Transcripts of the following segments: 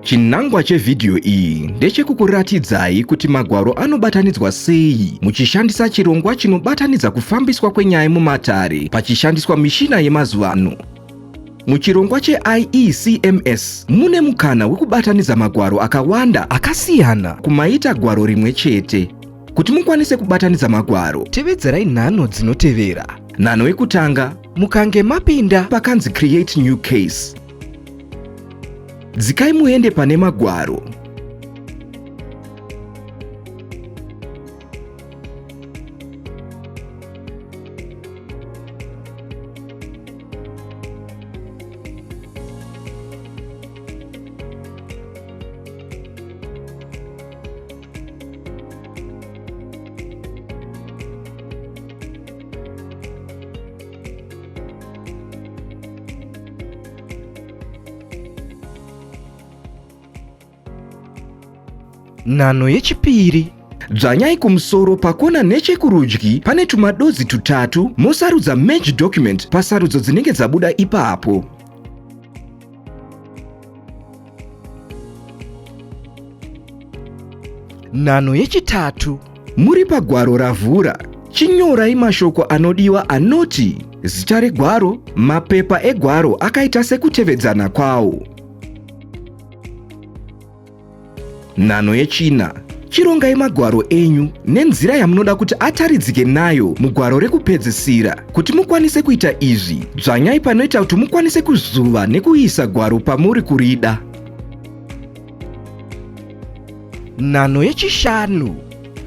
Chinangwa chevhidhiyo iyi ndechekukuratidzai kuti magwaro anobatanidzwa sei muchishandisa chirongwa chinobatanidza kufambiswa kwenyaya mumatare pachishandiswa mishina yemazuva ano. Muchirongwa cheIECMS mune mukana wekubatanidza magwaro akawanda akasiyana kumaita gwaro rimwe chete. Kuti mukwanise kubatanidza magwaro, tevedzerai nhanho dzinotevera. Nhanho yekutanga, mukange mapinda pakanzi Create New Case, dzikai muende pane magwaro. Nhanho yechipiri. Dzvanyai kumusoro pakona nechekurudyi pane tumadozi tutatu mosarudza Merge Document pasarudzo dzinenge dzabuda ipapo. Nhanho yechitatu. Muri pagwaro ravhura, chinyorai mashoko anodiwa anoti zita regwaro, mapepa egwaro akaita sekutevedzana kwawo. Nhanho yechina, chirongai magwaro enyu nenzira yamunoda kuti ataridzike nayo mugwaro rekupedzisira. Kuti mukwanise kuita izvi, dzvanyai panoita kuti mukwanise kuzuva nekuisa gwaro pamuri kurida. Nhanho yechishanu.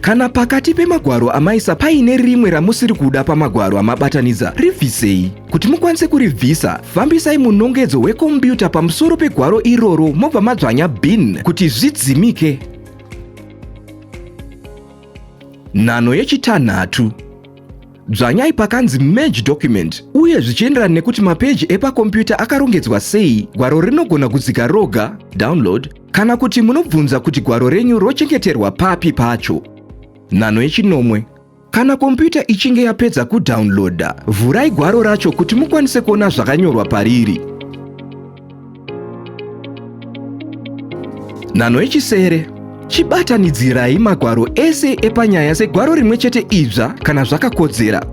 Kana pakati pemagwaro amaisa paine rimwe ramusiri kuda pamagwaro amabatanidza, ribvisei. Kuti mukwanise kuribvisa, fambisai munongedzo wekombiyuta pamusoro pegwaro iroro mobva madzvanya bin kuti zvidzimike. Nhanho yechitanhatu. Dzvanyai pakanzi Merge Document uye zvichienderana nekuti mapeji epakombiyuta akarongedzwa sei, gwaro rinogona kudzika roga, download, kana kuti munobvunza kuti gwaro renyu rochengeterwa papi pacho. Nhanho yechinomwe. Kana kombiyuta ichinge yapedza kudownloada, vhurai gwaro racho kuti mukwanise kuona zvakanyorwa pariri. Nhanho yechisere. Chibatanidzirai magwaro ese epanyaya segwaro rimwe chete idzva kana zvakakodzera.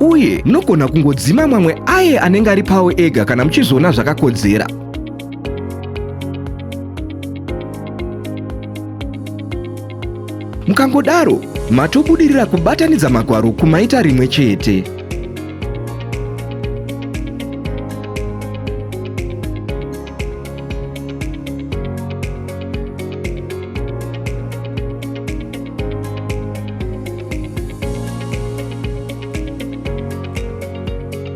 Uye munogona kungodzima mamwe aye anenge ari pawo ega kana muchizviona zvakakodzera. Mukangodaro, matobudirira kubatanidza magwaro kumaita rimwe chete.